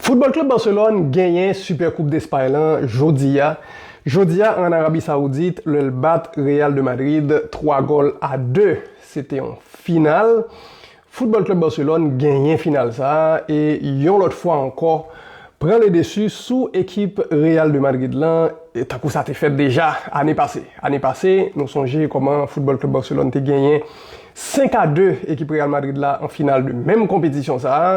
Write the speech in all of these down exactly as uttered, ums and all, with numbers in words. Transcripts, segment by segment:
Football Club Barcelone genyen Super Coupe d'Espagne lan jodi a. Jodi a, an Arabi Saoudit, lè l bat Real de Madrid twa gòl a de. Se te yon final. Football Club Barcelone genyen final sa a, e yon lòt fwa ankò, pran le dessus sou ekip Real de Madrid lan, e tankou sa te fèt deja ane pase. Ane pase, nou sonje kòman Football Club Barcelone te genyen senk a de ekip Real Madrid la an final de menm konpetisyon sa a.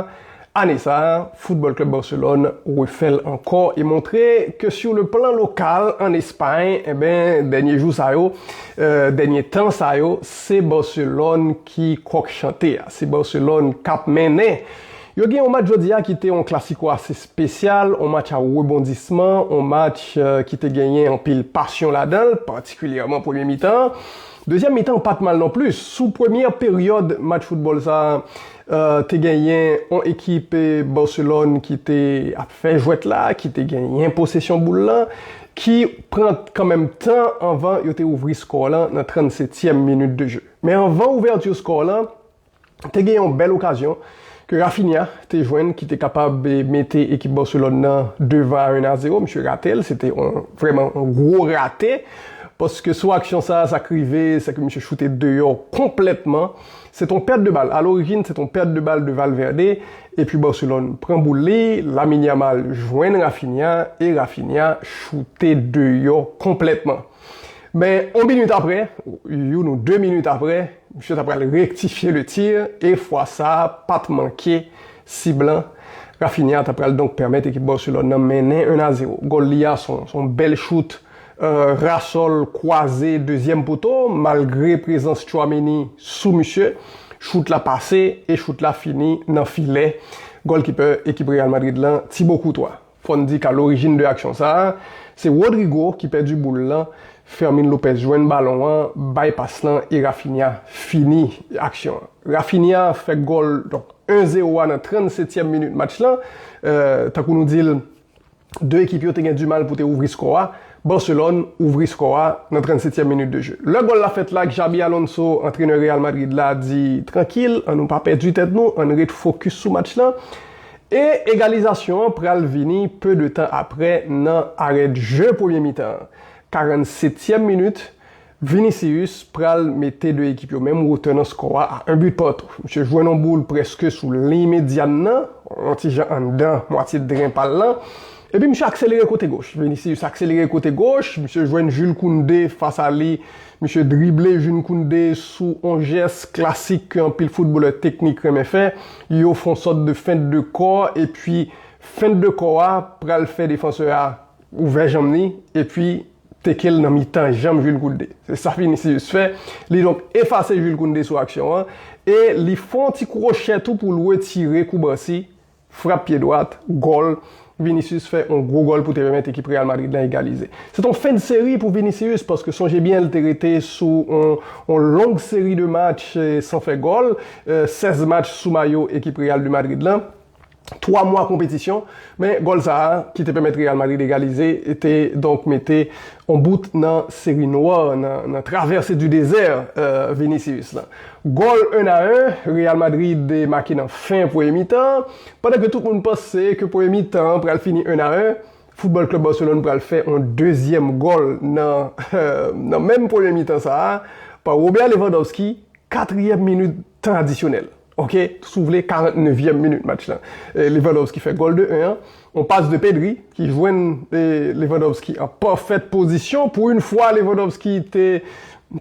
Ane sa a, Football Club Barcelone refè l ankò e montre ke sur le plan local an Espay, enben, dènye jou sa yo, euh, dènye tan sa yo, se Barcelone ki kòk chante a. Se Barcelone k ap mennen. Yo gen yon match jodi a ki te yon klasiko ase espesyal, yon match a rebondisman, yon match, euh, ki te genyen anpil pasyon ladan l, patikilyèman premye mitan an. Dezyèm mitan an pa t mal non plis. Sou premyè peryòd match foutbòl sa a, euh, te genyen yon ekip, euh, Barcelone ki te ap fè jwèt la, ki te genyen posesyon boul lan, ki pran kanmenm tan anvan yo te ouvri skò lan nan trannsetyèm minit de jeu. Men anvan ouvèti skò lan, te gen yon bèl okazyon ke Raphinha te jwenn ki te kapab, eh, mete ekip Barcelone nan devan a en a zewo. Misye rate l, se te yon, vrèman yon gwo rate. Paske sou aksyon sa a, sa k rive, se ke misye choute deyò konplètman. Se te yon pèt de bal. A lorijin, se te yon pèt de bal de Valverde. Epi Barcelone pran boul li, Lamine Yamal jwenn Raphinha, e Raphinha choute deyò konplètman. Men, yon minit apre, youn ou de minit apre, misye ta pral rektifye le tir, e fwa sa a, pa t manke sib lan. Raphinha ta pral donk pèmèt ekip Barcelone nan mennen en a zewo. Gòl li a, se yon, se yon bèl chout, euh, rasòl kwaze dezyèm poto, malgre prezans Tchouaméni sou misye. Chout la pase, e chout la fini nan filè gòlkipè ekip Real Madrid lan, Thibaut Courtois. Fò n di k a lorijin de aksyon sa a, se Rodrygo ki pèdi boul lan, Fermin Lopez jwenn balon an, bay pas lan, e Raphinha fini aksyon an. Raphinha fè gòl, donk, en zewo a nan trannsetyèm minit match lan. Euh, tankou nou di l, de ekip yo te gen dimal pou te ouvri skò a. Barcelone ouvri skò a nan trannsetyèm minit de jeu. Lè gòl la fèt la, Xabi Alonso, antrenè Real Madrid la, di, "Trankil, ann nou pa pèdi tèt nou, ann ret fokis sou match lan." E egalizasyon an pral vini pe de tan apre nan arè de jeu premye mitan an. Karannsetyèm minit, Vinicius pral mete de ekip yo menm wotè nan skò a a en but partout. Misye jwenn yon boul prèske sou liy medyan nan, yon ti jan anndan mwatye dren pa l lan. Epi misye akselere kote goch. Vinicius akselere kote goch, misye jwenn Jules Koundé fas a li, misye drible Jules Koundé sou yon jès klasik ke anpil foutbolè teknik renmen fè. Yo fè yon sòt de fent de kò, epi fent de kò a pral fè defansè a ouvè janm li, epi teke l nan mitan janm Jules Koundé. Se sa Vinicius fè. Li donk efase Jules Koundé sou aksyon an, e li fè yon ti kwochè tou pou l retire kou Barsi, frap pye dwat, gòl. Vinicius fè yon gwo gòl pou te pèmèt ekip Real Madrid lan egalize. Se t yon fen de seri pou Vinicius, paske sonje byen, l te rete sou yon, yon long seri de match, eh, san fè gòl, eh, sèz match sou mayo ekip Real de Madrid lan. Twa mwa konpetisyon, men gòl sa a, ki te pèmèt Real Madrid egalize, te donk mete yon bout nan seri nwa, nan, nan traversée du désert, euh, Vinicius lan. Gòl en a en, Real Madrid make nan fen premye mitan, pandan ke tout moun panse ke premye mitan an pral fini en a en, Football Club Barcelone pral fè yon dezyèm gòl nan, nan menm premye mitan sa a, pa Robert Lewandowski, katriyèm minit tan adisyonèl. Ok, si w vle, karannnevyèm minit match lan. Eh, Lewandowski fè gòl de en an. On pas de Pedri, ki jwenn, eh, Lewandowski an pafèt pozisyon. Pou yon fwa, Lewandowski te,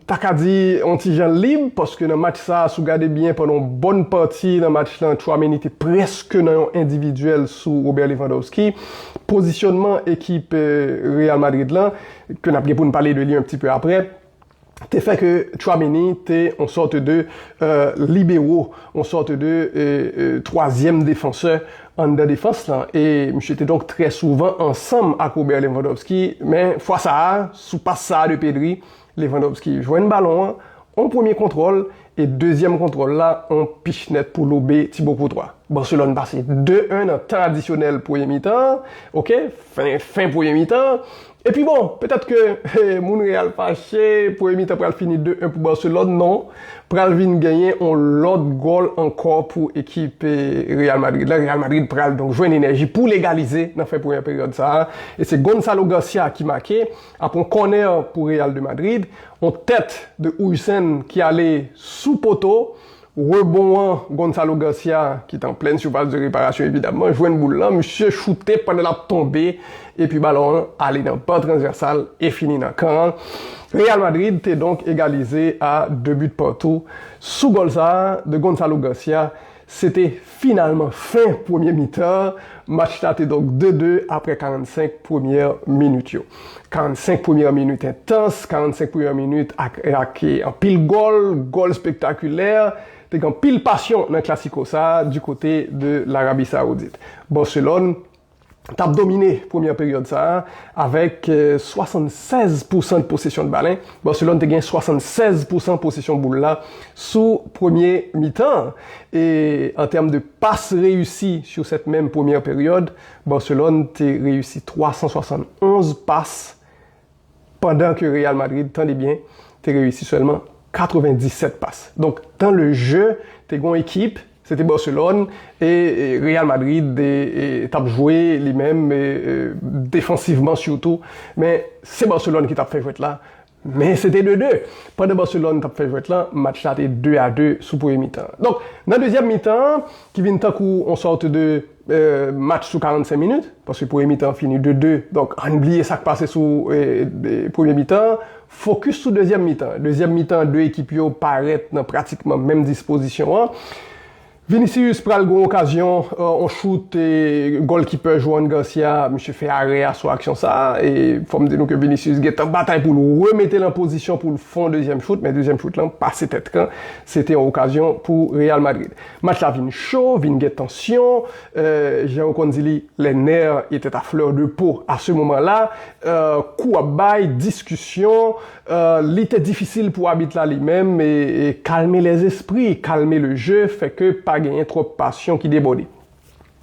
ta ka di, yon ti jan lib, paske nan match sa, si w gade byen, pandan yon bòn pati nan match lan, Tchouaméni te prèske nan yon endividyèl sou Robert Lewandowski. Pozisyonman ekip, eh, Real Madrid lan, ke n ap gen pou n pale de li yon ti pe aprè, te fè ke Tchouaméni te yon sòt de, euh, libero, yon sòt de, euh, euh, twazyèm defansè anndan defans lan. E misye te donk trè souvan ansanm ak Robert Lewandowski. Men fwa sa a, sou pas sa a de Pedri, Lewandowski jwenn balon an, yon premye kontwòl, E dezyèm kontwòl la, on pich nèt pou lobe Thibaut Courtois. Barcelone pase de en nan tan adisyonèl premye mitan, ok, fen, fen premye mitan. Epi bon, petèt ke eh, moun Real fache, premye mitan pral fini de en pou Barcelone, non. Pral vin genyen on lòt gòl ankò pou ekip eh, Real Madrid la. Real Madrid pral donk jwenn enèji pou l egalize nan fen premyè peryòd sa a. E se Gonzalo Garcia ki make, apre on kònè pou Real de Madrid, on tèt de Huijsen ki ale sou poto, rebon an, Gonzalo Garcia, ki t an plèn sipas de reparasyon evidamman, jwenn boul lan, misye choute pandan l ap tonbe, epi balon an ale nan ban transvèsal e fini nan kan an. Real Madrid te donk egalize a de buts partout sou gòl sa a de Gonzalo Garcia. Se te finalman fen premye mitan. Match la te donk de de apre karannsenk premyè minit yo. Karannsenk premyè minit entans, karannsenk premyè minit ak, ak anpil gòl, gòl spektakilè. Te gen anpil pasyon nan Clasico sa a du kote de Larabi Sawoudit. Barcelone t ap domine premyè peryòd sa a avèk eh, swasannsèz pousan de posesyon de balen. Barcelone te gen swasannsèz pousan posesyon boul la sou premye mitan. E an tèm de pas reyisi sou sèt menm premyè peryòd, Barcelone te reyisi twasanswasannonz pas, pandan ke Real Madrid, tande byen, te reyisi sèlman katrevendisèt pas. Donk, dans le jeu, te gen yon ekip, se te Barcelone, e, e Real Madrid e, e, t ap jwe li menm e, e, defansivman sitou. Men se Barcelone ki t ap fè jwèt la. Men se te de de. Pandan Barcelone t ap fè jwèt la, match la te de a de sou premye mitan. Donk, nan dezyèm mitan, ki vin tankou yon sòt de eh, match sou karannsenk minit, paske premye mitan fini de de. Donk, ann bliye sa k pase sou eh, eh, premye mitan. Fokis sou dezyèm mitan. Dezyèm mitan, de ekip yo parèt nan pratikman menm dispozisyon an. Vinicius pral gen yon okazyon, eh, on chout, eh, golkipè Joan Garcia, misye fè arè a sou aksyon sa a. E fò m di nou ke Vinicius gentan batay pou l remete l an pozisyon pou l fè yon dezyèm chout, men dezyèm chout lan pase tèt kan. Se te yon okazyon pou Real Madrid. Match la vin cho, vin gen tansyon. Euh, jan yo konn di li, les nerfs étaient à fleur de peau à ce moment-là. Euh, kou ap bay, diskisyon. Euh, li te difisil pou abit la li menm e, e kalme lèzespri, kalme le jeu, fè ke pa genyen twòp pasyon ki debòde.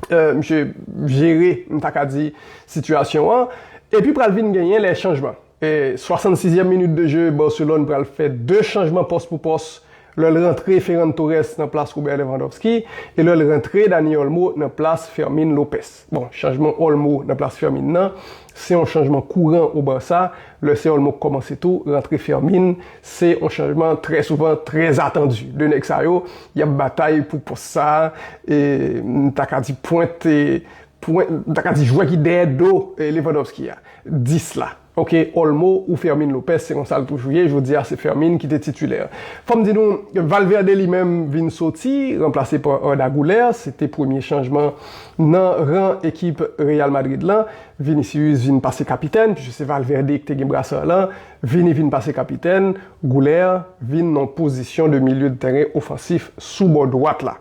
Euh, misye jere, m ta ka di, sitiyasyon an. Epi pral vin genyen lè chanjman. E, swasann sizyèm minit de jeu, Barcelone pral fè de chanjman pòs pou pòs. Lè l rantre Ferran Torres nan plas Robert Lewandowski e lè l rantre Dani Olmo nan plas Fermin Lopez. Bon, chanjman Olmo nan plas Fermin nan, se yon chanjman kouran o Barça. Lè se Olmo k kòmanse tou, rantre Fermin, se yon chanjman trè souvan trè atandi. De nèg sa yo, y ap batay pou pòs sa a, e, m ta ka di pwent, e, pwen, m ta ka di jwè ki dèyè do eh, Lewandowski a. Dis la. Ok, Olmo ou Fermin Lopez, se konsa l toujou ye. Jodi a, se Fermin ki te titilè. Fò m di nou, Valverde li menm vin soti, ranplase pa Arda Güler. Se te premye chanjman nan ran ekip Real Madrid lan. Vinicius vin pase kapitèn, piske se Valverde ki te gen brasar lan. Vini vin pase kapitèn. Güler vin nan pozisyon de milye de tèren ofansif sou bò dwat la.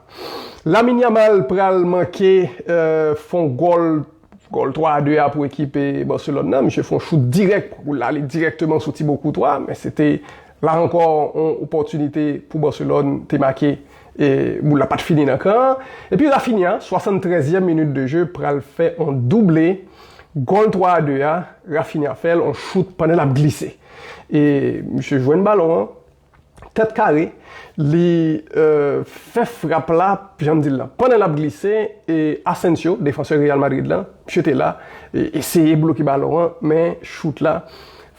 Lamine Yamal pral manke euh, fè yon gòl, gòl twa a de a pou ekip eh, Barcelone nan. Misye fè yon chout dirèk pou l ale dirèkteman sou Thibaut Courtois, men se te la ankò yon opòtinite pou Barcelone te make e boul la pa t fini nan kan an. Epi Raphinha, swasann-trèzyèm minit de jeu, pral fè yon double. Gòl twa a de a, Raphinha fè l, yon chout pandan l ap glise. E misye jwenn balon an, tèt kare, li euh, fè frap la, jan m di l la, pandan l ap glise, e Asensio, defansè Real Madrid lan, misye te la, e eseye bloke balon an, men chout la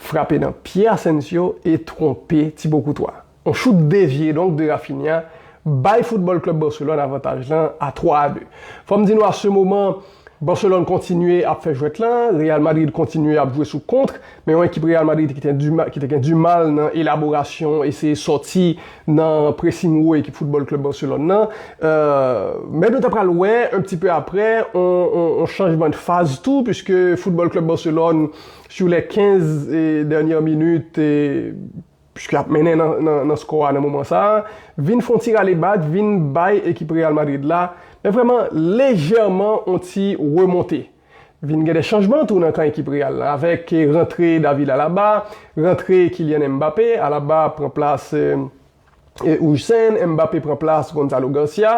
frape nan pye Asensio e twonpe Thibaut Courtois. On chout devye donk de Raphinha bay Football Club Barcelone avantaj lan a twa a de. Fò m di nou a se moman, Barcelone kontinye ap fè jwèt lan, Real Madrid kontinye ap jwe sou kont, men yon ekip Real Madrid ki te, du ma, ki te gen du mal nan elaborasyon, eseye sòti nan pressing wo ekip Football Club Barcelone nan. Euh, men nou ta pral wè, un petit peu après, on, on, on chanjman de faz tou, puisque Football Club Barcelone, sur les quinze eh, dernières minutes, eh, puisque ap mennen nan, nan, nan skò a nan moman sa a, vin fè yon ti rale bat, vin bay ekip Real Madrid la, men vrèman lejèman yon ti remonte. Vin gen de chanjman tou nan kan ekip Real la, avèk rantre David Alaba, rantre Kylian Mbappé, Alaba pran plas eh, e, wouj senn, Mbappé pran plas Gonzalo Garcia.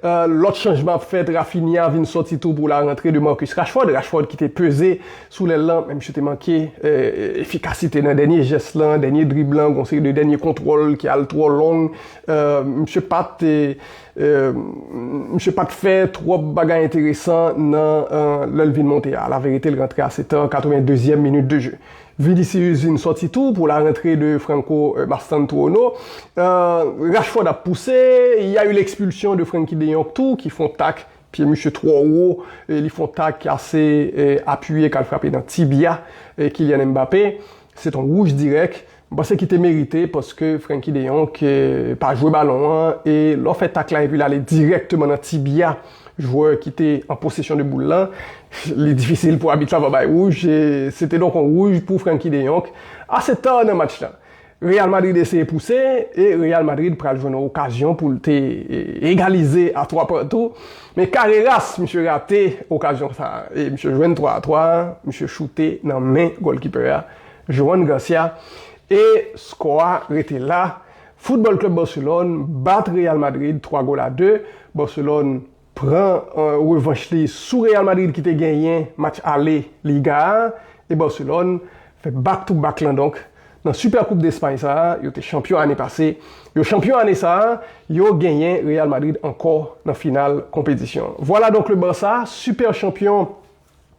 E, lòt chanjman ap fèt, Raphinha vin sòti tou pou la rantre de Marcus Rashford. Rashford ki te peze sou lèl lan, men misye te manke, e, efikasite nan dènye jès lan, dènye drib lan, gon seri de dènye kontwòl ki al twò long. E, misye pa t, e, e, misye pa t fè twòp bagay enteresan nan, e, lè l vin monte a. Laverite, l rantre a se tan katrevenndezyèm minit de jeu. Vinicius vin sòti tou pou la rantre de Franco, e, Mastantuono. E, Rashford ap pouse, y a eu l'expulsion de Frenkie de Jong tou, ki fè yon tak, pye misye twò wo, e li fè yon tak ki ase, e, apiye, k al frape nan tibya, e, Kylian Mbappé. Se t yon wouj dirèk. M panse ki te merite paske Frenkie de Jong, e, pa jwe balon an, e lè w fè tak la epi l ale dirèkteman nan tibya jwè ki te an posesyon de boul lan, li difisil pou abit la pa bay wouj, e se te donk yon wouj pou Frenkie de Jong. Ase ta nan match lan, Real Madrid eseye pouse, e Real Madrid pral jwenn yon okazyon pou l te, e, egalize a twa patou. Men Carreras, misye rate okazyon sa a, e misye jwenn twa a twa, misye choute nan men gòlkipè a, Joan Garcia, e skò a rete la. Football Club Barcelone bat Real Madrid twa gòl a de. Barcelone pran, e, revanch li sou Real Madrid ki te genyen match ale Liga a, e Barcelone fè back to back lan donk. Nan Super Coupe d'Espagne sa a, yo te chanpyon ane pase, yo chanpyon ane sa a, yo genyen Real Madrid ankò nan final konpetisyon. Vwala donk le Barça, super chanpyon,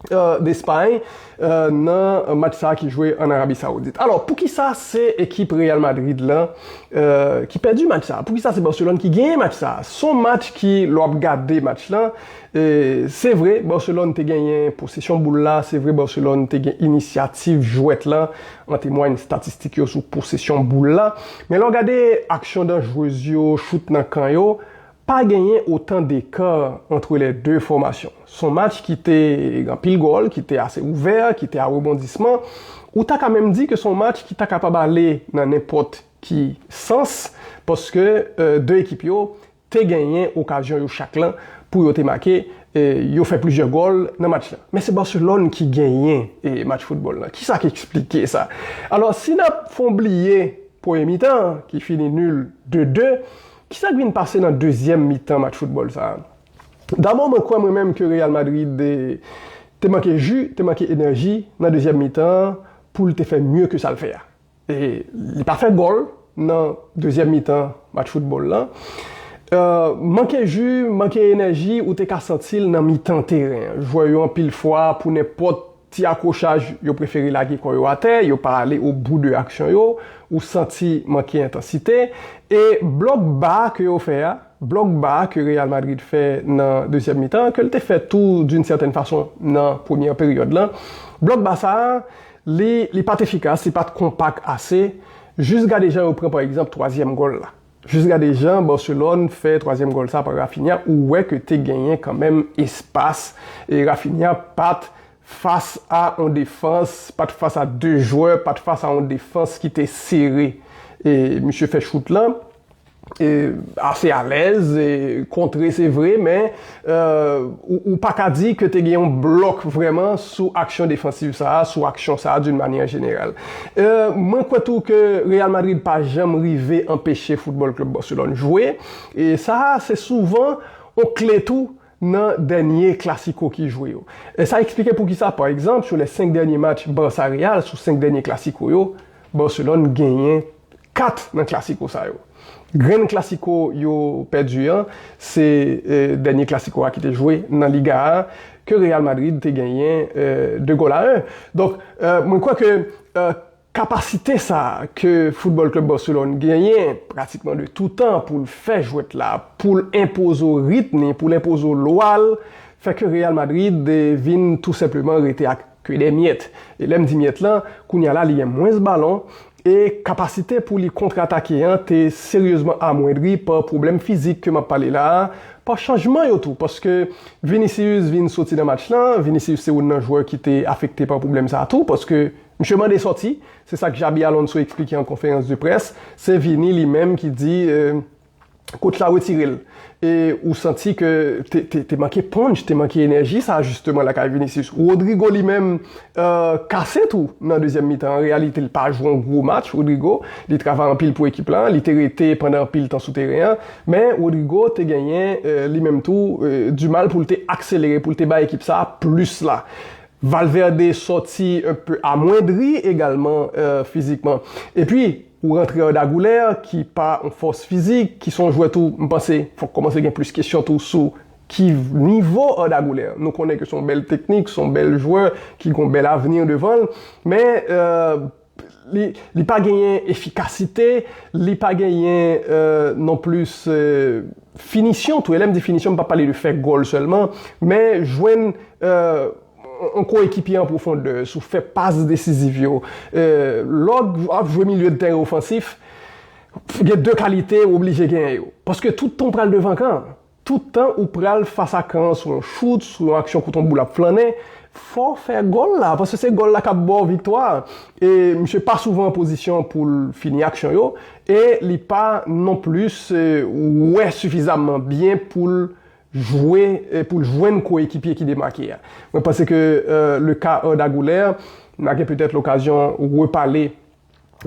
e, d'Espagne, e, nan match sa a ki jwe an Arabi Saoudit. Alò, poukisa se ekip Real Madrid lan, e, ki pèdi match sa a? Poukisa se Barcelone ki genyen match sa a? Se yon match ki, lè w ap gade match lan, e, se vre, Barcelone te genyen posesyon boul la, se vre, Barcelone te gen inisyativ jwèt lan, an temway statistik yo sou posesyon boul la. Men lè w gade aksyon danjrez yo, chout nan kan yo, pa genyen otan deka ant lè de fòmasyon. Se yon match ki te gen anpil gòl, ki te ase ouvè, ki te a rebondisman. Ou ta ka menm di ke se yon match ki ta kapab ale nan nenpòt ki sans, paske, e, de ekip yo te genyen okazyon yo chak lan pou yo te make, e, yo fè plizyè gòl nan match lan. Men se Barcelone ki genyen, e, match foutbòl lan. Kisa ki eksplike sa? Alò, si n ap fè w bliye premye mitan an, ki fini nil de de, kisa k vin pase nan dezyèm mitan match foutbòl sa a? Dabò, mwen kwè mwen menm ke Real Madrid, e, te manke ji, te manke enèji nan dezyèm mitan an pou l te fè mye ke sa l fè a. E li pa fè gòl nan dezyèm mitan match foutbòl lan. E, manke ji, manke enèji, ou te ka santi l nan mitan teren an. Jwè yo anpil fwa, pou nenpòt ti akwochaj, yo prefere lage kò yo atè, yo pa ale o bou de aksyon yo, ou santi manke entansite. E blòk ba ke yo fè a, blòk ba ke Real Madrid fè nan dezyèm mitan, ke l te fè tou d'une certaine façon nan premyè peryòd lan, blòk ba sa a, li, li pa t efikas, li pa t konpak ase. Jis gade jan yo pran, pa egzanp, twazyèm gòl la. Jis gade jan Barcelone fè twazyèm gòl sa pa Raphinha, ou wè ke te genyen kanmenm espas, e Raphinha pa t fas a yon defans, pa t fas a de jwè, pa t fas a yon defans ki te sere. E misye fè chout lan, e, ase alèz, e, kontre se vre, men, e, ou, ou pa ka di ke te gen yon blòk vrèman sou aksyon defansiv sa a, sou aksyon sa a d'une manière générale. E, mwen kwè tou ke Real Madrid pa janm rive anpeche Football Club Barcelone jwe, e sa a se souvan yon kle tou nan dènye klasiko ki jwe yo. E sa eksplike poukisa, pa egzanp, sou lè senk dènye match Barça Real, sou senk dènye klasiko yo, Barcelone genyen kat nan klasiko sa yo. Grenn klasiko yo pèdi an, se, e, dènye klasiko a ki te jwe nan Liga a, ke Real Madrid te genyen, e, de gòl a en. Donk, e, mwen kwè ke, e, kapasite sa a ke Football Club Barcelone genyen pratikman de toutan pou l fè jwèt la, pou l enpoze w ritm li, pou l enpoze w lwa l, fè ke Real Madrid, e, vin tou senpleman rete ak ke dè myèt. E lè m di myèt lan, kounye a la, li gen mwens balon, e kapasite pou li kontratake an te seryezman amwendri pa pwoblèm fizik ke m ap pale la a, pa chanjman yo tou, paske Vinicius vin soti nan match lan, Vinicius se youn nan jwè ki te afekte pa pwoblèm sa a tou, paske misye mande sòti, se sa k Xabi Alonso eksplike an konferans de près, se Vini li menm ki di, e, coach la retire l. E ou santi ke te, te, te manke punch, te manke enèji sa, jisteman, lakay Vinicius. Rodrygo li menm, euh, kase tou nan dezyèm mitan. An reyalite, li pa jwe yon gwo match, Rodrygo. Li travay anpil pou ekip la, li te rete pandan anpil tan sou teren an. Men Rodrygo te genyen, euh, li menm tou, euh, dimal pou l te akselere, pou l te bay ekip sa plis la. Valverde sòti un peu amwendri egalman, euh, fizikman. Epi, ou rantre Arda Güler, ki pa yon fòs fizik, ki se yon jwè tou, m panse, fòk kòmanse gen plis kesyon tou sou ki nivo Arda Güler. Nou konnen ke se yon bèl teknik, se yon bèl jwè, ki gen yon bèl avni devan l, men, euh, li, li pa genyen efikasite, li pa genyen, euh, non plis, euh, finisyon tou. E lè m di finisyon, m pa pale de fè gòl sèlman, men jwenn, euh, yon koekipye an pwofondè, sou fè pas desiziv yo. Euh, lè w ap jwe milye de teren ofansif, gen de kalite ou oblije genyen yo. Paske tout tan w pral devan kan. Tout tan ou pral fas a kan an sou yon chout, sou yon aksyon kote yon boul ap flannen, fò w fè gòl la, paske se gòl la k ap ba w viktwa a. E misye pa souvan an pozisyon pou l fini aksyon yo, e li pa non plis, euh, wè sifizamman byen pou l jwe, euh, pou l jwenn koekipye ki demake a. Mwen panse ke, euh, le ka Arda Güler, n a gen petèt lokazyon repale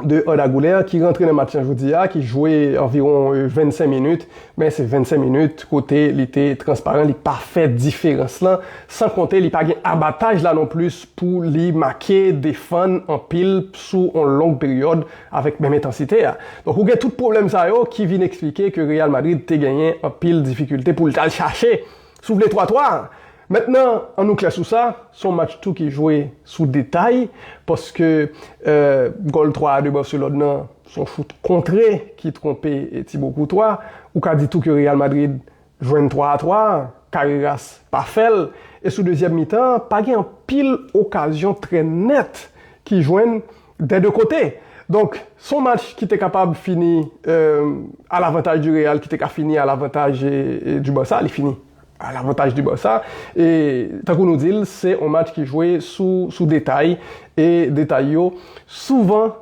de Arda Güler ki rantre nan match lan jodi a, ki jwe anviwon, euh, vennsenk minit, men se vennsenk minit kote li te transparan, li pa fè diferans lan, san konte li pa gen abataj la non plis pou li make, defann anpil sou yon long peryòd avèk menm entansite a. Donk ou gen tout pwoblèm sa yo ki vin eksplike ke Real Madrid te genyen anpil difikilte pou l t al chache, si w vle, twa twa. Mentnan, ann nou klè sou sa, se yon match tou ki jwe sou detay, paske, euh, gòl twa a de Barcelone nan, se yon chout kontre ki twonpe, eh, Thibaut Courtois. Ou ka di tou ke Real Madrid jwenn twa a twa, Carreras pa fè l, e sou dezyèm mitan, pa gen anpil okazyon trè nèt ki jwenn dè de kote. Donk, se yon match ki te kapab fini, euh, a lavantaj di Real, ki te ka fini a lavantaj, eh, eh, di Barça, li fini a lavantaj di Barça. E tankou nou di l, se yon match ki jwe sou, sou detay, e detay yo souvan,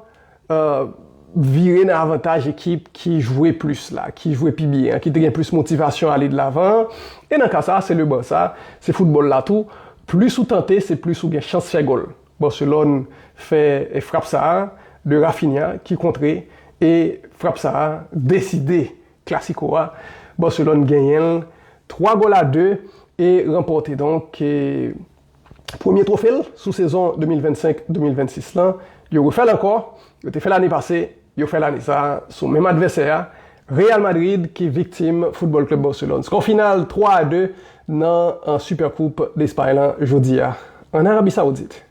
euh, vire nan avantaj ekip ki jwe plis la, ki jwe pi byen an, ki te gen plis motivasyon ale de lavan. E nan ka sa, se le Barça, se foutbòl la tou. Plis ou tante, se plis ou gen chans fè gòl. Barcelone fè, eh, frap sa a de Raphinha ki kontre, e frap sa a deside Clasico a. Barcelone genyen l twa gòl a de e ranpòte donk, eh, premye twofe l sou sezon de mil vennsenk de mil vennsis lan. Yo refè l ankò, yo te fè l ane pase, yo fè l ane sa a sou menm advèsè a, Real Madrid ki viktim Football Club Barcelone. Skò final twa a de nan, an, Supercoupe Despay lan jodi a, ann Arabi Saoudit.